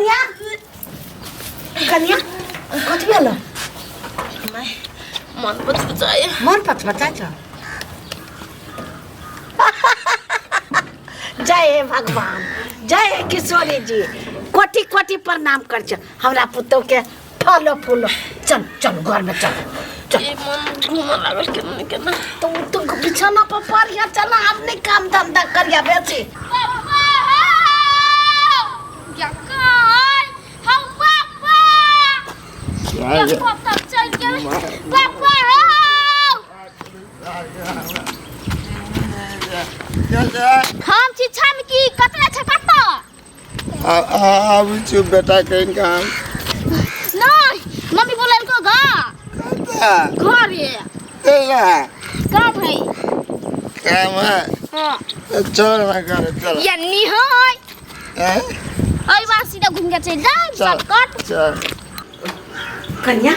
कन्या, कन्या, कथी भेल? मन पचपचाए। मन पचपचाइ छ। जय हे भगवान, जय हे किशोरी जी, कोटि कोटि प्रणाम कर छ हमरा पुतोह के। फलो फूलो, चल चल, घर में चल चल। ए मन घूमऽ लागल केना ने केना। तो तू बिछाना पर पड़ गया, चल आब नहीं काम धंधा करिया बेसी। पापा हो या काय हम पापा या पापा चल गेल पापा हो। हम छी छमकी कतरा छै कतऽ? आबै छी बेटा के काम। नहीं, मम्मी बोललको गा घरे। काम है। काम है? हाँ। चल ना घर चल। या नहीं है। हैं? अई बार सीधा घूम के चल जाए। चल। शॉर्टकट। चल। कन्या।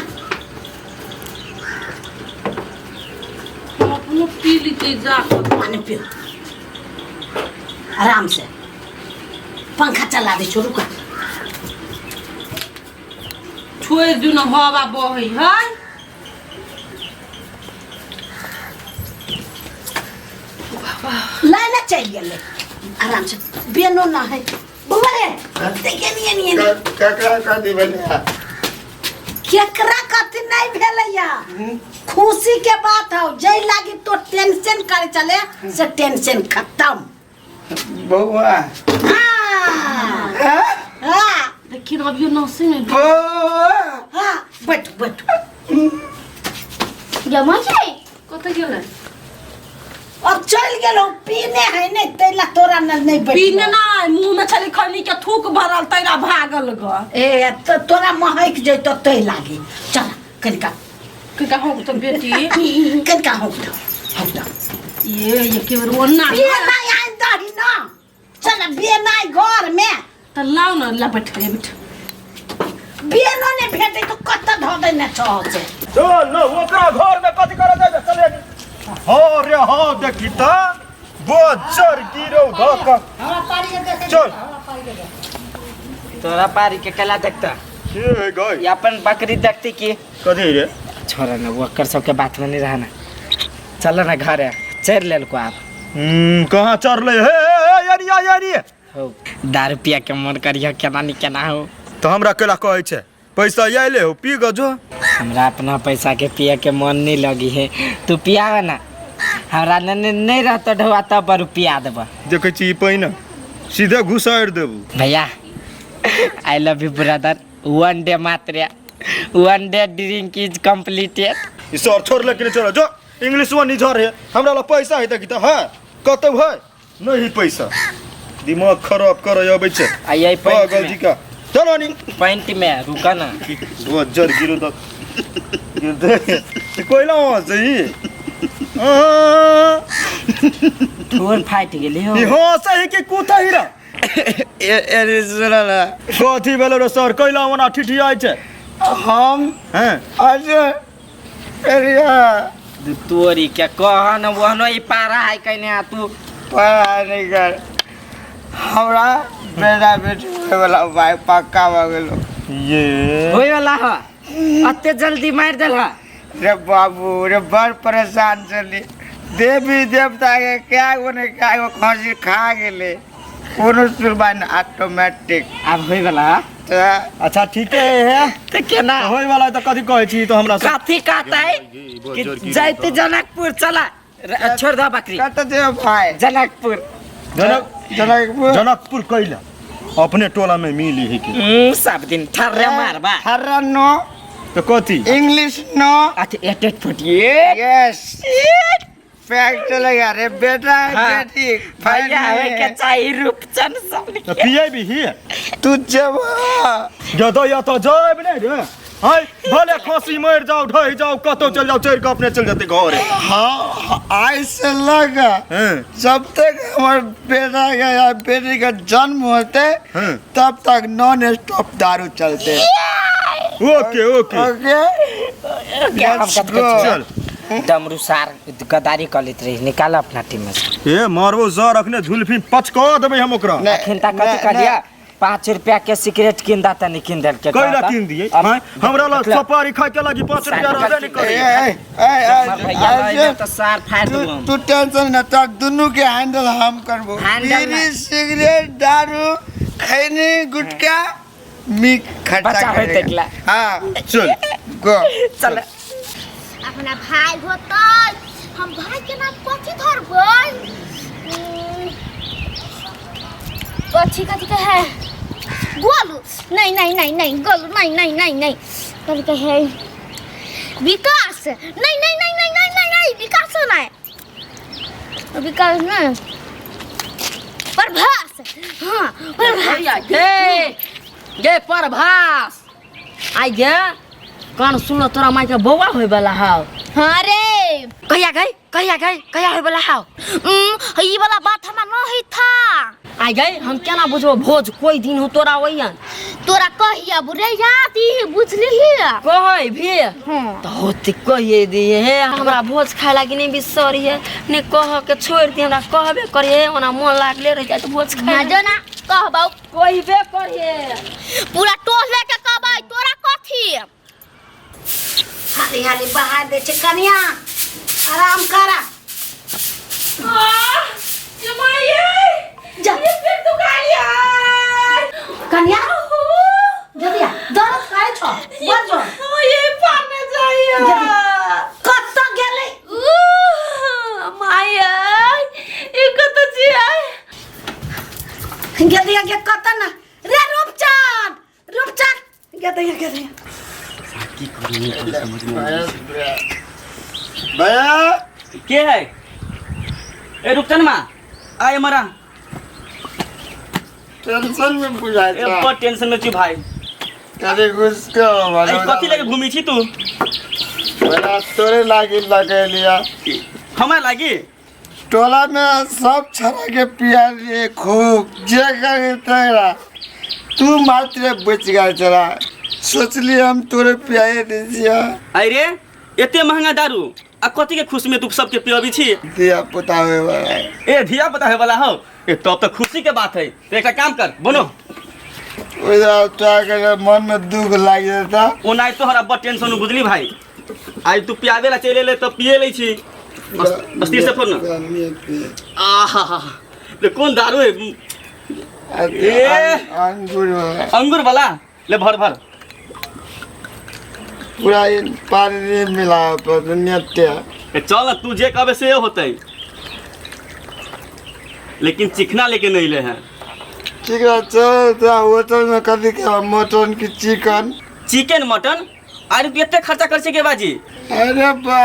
हम अपनो पी लीती जा। पानी पियो आराम से, पंखा चला दे छो, रुका। छोड़ि दियौ ने, हवा बहै है। लाइन चल गेलै, आराम से बेनो ना है बउआ रे, देखिए नहीं नहीं नहीं। ककरा कथी भेलै? केकरा कथी नहीं भेलैया, खुशी के बात हो। जै लागी तो टेंशन करे चले से टेंशन खत्म। बउआ। हाँ हाँ। देखिए ना, अभियो नौसे में। बउआ। हाँ, बैठो बैठो। जमा छै। कतऽ गेलै? अब चल गेलो, पीने है नहीं तैला तोरा न नहीं बैठ। पीने नहि, मुँह में छलै खैनी के थूक भरल, तैरा भागल ग। ए तो तोरा महक जैतो तै लागी। चल कनिका। कनिका हो तो बेटी। कनिका हो तो, हो तो। ये के बेर ओना। बिये नहीं आइन दही ना, चल बिये नहीं घर में। तऽ लाउ ने, ला बैठ बैठ। बियनो नहीं भेटे तो कत धो देने छो से। चल न ओकरा घर में कथी करे जाय चले। हाँ रे हाँ, देखी त बजर गिरौ धक। चल। तोरा पारी के कला देखता। के है गई? ये अपन बकरी देखती की। कथी रे? छोड़ा ना, ओकर सबके बात में नहीं रहना। चलो ना घर है, चढ़ लेल को आप। कहाँ चढ़ले? हे हे हे, यारी यारी। हो दारू पिया के मन करियो, केना नहीं केना हो। तो हमरा केला कहै छै पैसा आइले हो, पी गो जो। हमरा अपना पैसा के पिया के मन नहीं लगी है, तू पियावे ना। हमरा नहीं नहीं रहतो ढौआ तब पर पिया देबा। देखै छी ई पानि सीधे घुसारि देबू। भैया I love you brother, one day मात्र, one day drink is completed. ई सर छोड़ ले कि नहीं छोड़ जो इंग्लिश वन नहीं है। हमरा ला पैसा है त है कतौ है नहीं पैसा, दिमाग खराब करे अबै छै। आ यही पैंट पागल जी में का चलो नी। पैंट में रुका ना। बजर गिरो त गिरते कोइला हंसै ई। ठोर फाटि गेली हो। ई हंसै है कि कुता हीरा? ए ए सुन ना। कथी भेलो रे सर, कैला ओना ठिठियाइ छै? हम हैं अच्छा एरिया तोरी के कहन ओहनो ई पारा है कने आ तू। पढ़ाई नहीं कर, हमरा बेटा बेटी होए वाला भाई पक्का भ गेलो। ये होय वाला ह अते जल्दी मार देल ह। रे बाबू रे, बड़ परेशान चली। देवी देवता के क्या गो ने क्या गो खसी खा गेले, कोनो सुनवाई नहीं, ऑटोमेटिक। आब होय वाला ह? तऽ अच्छा ठीक है। तऽ केना होय वाला है तऽ कथी कहै छी तो हमरा से? कथी कहतै कि जाइते जनकपुर चला छोड़ दो बकरी। कतऽ जेबै भाई? जनकपुर। जनक जनकपुर। जनकपुर कैला, अपने टोला में मिली है कि। सब दिन ठर्रे मारबा। ठर्रा नो। तो कथी? इंग्लिश नो। अच्छा 8 8 48। यस पैक चलेगा रे बेटा। हाँ। बेटी भैया होय के चाही रूपचन सन। तो पिए भी ही तू जब जदो या तो जाब नहीं रे हाय, भले खसी मर जाओ ढह जाओ कतौ चल जाओ, चढ़ के अपने चल जाते घर। हाँ, आज से लग हैं जब तक हमारे बेटा का या बेटी का जन्म होते हाँ। तब तक नॉन स्टॉप दारू चलते। Okay okay. ओके। क्या हम Let's कत go. चल। डमरू सार गद्दारी कर लेत रही, निकाल अपना टीम में से। ए मारबो जर अखने झुलफी पचका देबै हम ओकरा। नहीं, अखन तक कथी नहीं, कहलियै? 5 रुपया के सिगरेट किन दा तनी किन देल के कैला किन दिए हैं हमरा ला सपारी खाए के लागी 5 रुपया रहबे नहीं ए करे ए ए भैया ए, रहिले तो सार फाड़ तू दूँ तू टेंशन न तोर दुनू के हैंडल हम करबो हैंडल ना। बीड़ी सिगरेट दारू खैनी गुटखा मी खर्चा बच्चा होइत करेगा। एकला। हाँ चल गो चल अपना भाई होतै हम भाई के नाम कथी धरबै कथी कथी के है गोलू नहीं नहीं नहीं नहीं गोलू नहीं नहीं नहीं नहीं कथी के है विकास नहीं नहीं नहीं नहीं नहीं नहीं नहीं विकास नहीं विकास नहीं प्रभास हाँ प्रभास गे गे प्रभास आई गे कान सुन तोरा माई के बौआ होय वाला हाव हाँ रे कहिया गई कहिया गई कहिया होय वाला हाव ई वाला बात हमरा नहीं था आई गई हम केना बुझबो भोज कोई दिन हो तोरा ओइयन तोरा कहिया बुरे याद ई बुझलिही कहै भी हाँ तो होते कहिए दिए हे हमरा भोज खाए लागी नहीं बिसरी है ने कह के छोड़ दी हमरा कहबे करिए ओना मन लागले रह जाए तो भोज ना खाए जो ना कहबौ कहबे करिए पूरा टोल लेके कहबै तोरा कथी हाली हाली बहा दे छै कनिया आराम करा जा कनिया जदिया दर्द करे छो बजो ये पाने जाइए कत गेलै माय ई कत छियै गेदिया गे कत न रे रूपचांद रूपचांद गेदिया गेदिया भैया के है ए रुकचन मा आय मरा टेंशन में बुझाय ए बड़ टेंशन में छी भाई अरे घुस के ए कथी लेके घूमी छी तू भैया तोरे लागी लगेलिया हमरा लागी टोला में सब छड़ा के पिया लिए खूब जे करे तेरा तू मात्र बच गया चला सोचली हम तोरे पियाए दीजिए अरे एते महंगा दारू आ कथी के खुशी में तू सबके पियबी छी दिया पुता हुए वाला ए धिया पुता होय वाला हो ए तब तो खुशी के बात है तो एकटा काम कर बोलो ओइजा तोरा के मन में दुख लाग जाता ओना तोहरा बड़ टेंशन बुझली भाई आज तू पियाबे ला चलि एले तऽ पिए लै छी अस्थिर से फोड़ ना आहा ले कोन दारू है ए! अंगूर वाला अंगूर वाला ले भर भर पूरा ये पानी नहीं मिला पर दुनिया ए, चल ना तू जे कहबे से होतै लेकिन चिकना लेके नहीं ले हैं ठीक है चल तो होटल में कभी के मटन की चिकन चिकन मटन अरे तू एते खर्चा कर छै के बाजी अरे बा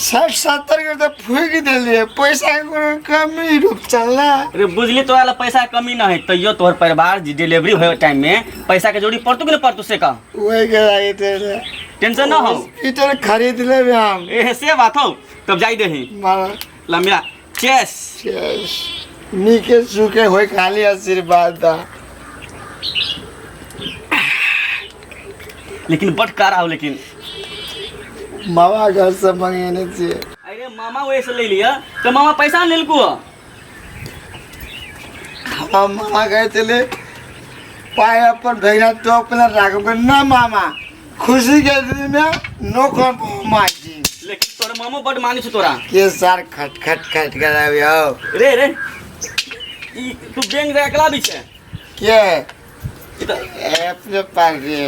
60-70 के तो फूक दिलिए पैसा के कोनो कमी रूप चलना अरे बुझली तोरा ला पैसा के कमी न है तैयो तोहर परिवार जे डिलीवरी होए टाइम में पैसा के जरूरी पड़तू कि नहीं पड़तू से कह वही के लागे तेरे टेंशन न हो हॉस्पिटल खरीद ले हम ए से बात हो तब जाई देही मारा लमिया चेस चेस नीके सुखे होए खाली आशीर्वाद दा लेकिन बड़ कारा हो लेकिन मामा घर से मंगेने छियै अरे मामा वही से ले लिया तो मामा पैसा नहीं लेलकू हम मामा गए चले पाए अपन भैया तो अपना राखब ना मामा खुशी के दिन में नो कॉम्प्रोमाइज लेकिन तोर मामो बड़ मानी छौ तोरा के सार खट खट खट कर आबि हो रे रे ई तू बैंक जाय अकेला भी छै के ई तऽ अपने पास रे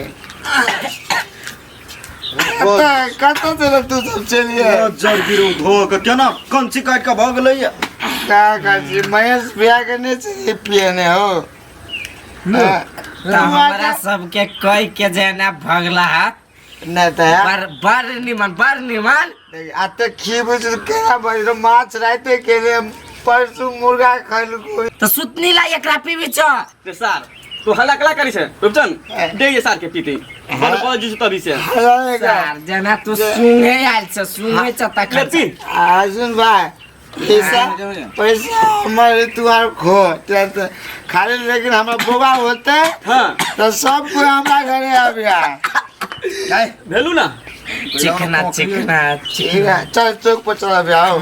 कतऽ कतऽ चल तू सब चलिए जर गिरो धो के केना कंची काटि के भऽ गेलैया का कर महेश भैया के नहीं चाहिए पियने हो हाँ, तऽ हमरा सबके कह के जे ना भगला हाथ नहीं तो है बड़ बड़ निमन बड़ निमन आते खीबू केना बजलो माछ राइते के लिए परसू मुर्गा खैलको तऽ सुतनी ला एकरा पीबी छ रे सार तू हल्ला कला करी छै रुपचन दे ये सार के पीते बड़ बड़ जूस तभी से सार जेना तू सुंघे आयल छ सुंघे छ ले तखन पी अर्जुन भाई पैसा पैसा हमारे तुम्हारे खो ते- खाली लेकिन हमारा बोबा होते हाँ तो सब कोई हमारा घरे आ गया भेलू ना चिकना चिकना। ठीक है, चल चौक पर चला अभी, आओ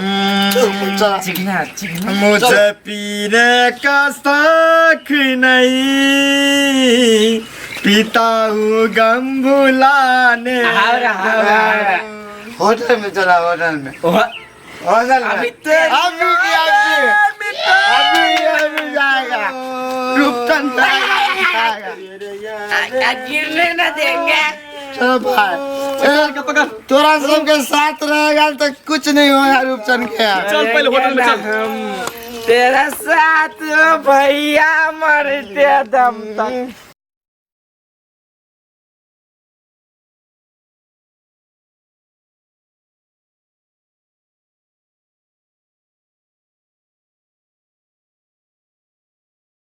चौक पर चला। चिकना चिकना। मुझे पीने का शौक नहीं, पीता हूँ गम भुलाने। हावरा हावरा हावरा। होटल में चला, होटल में, होटल में। अभी तेरी अभी अभी अभी अभी जाएगा रूपचंद जाएगा। गिरने ना देंगे। चलो भाई, पकड़ पकड़। तोरा सबके साथ रहेगा तो कुछ नहीं होगा रूपचंद के। चल पहले होटल में चल। हम तेरा साथ भैया मरते दम तक।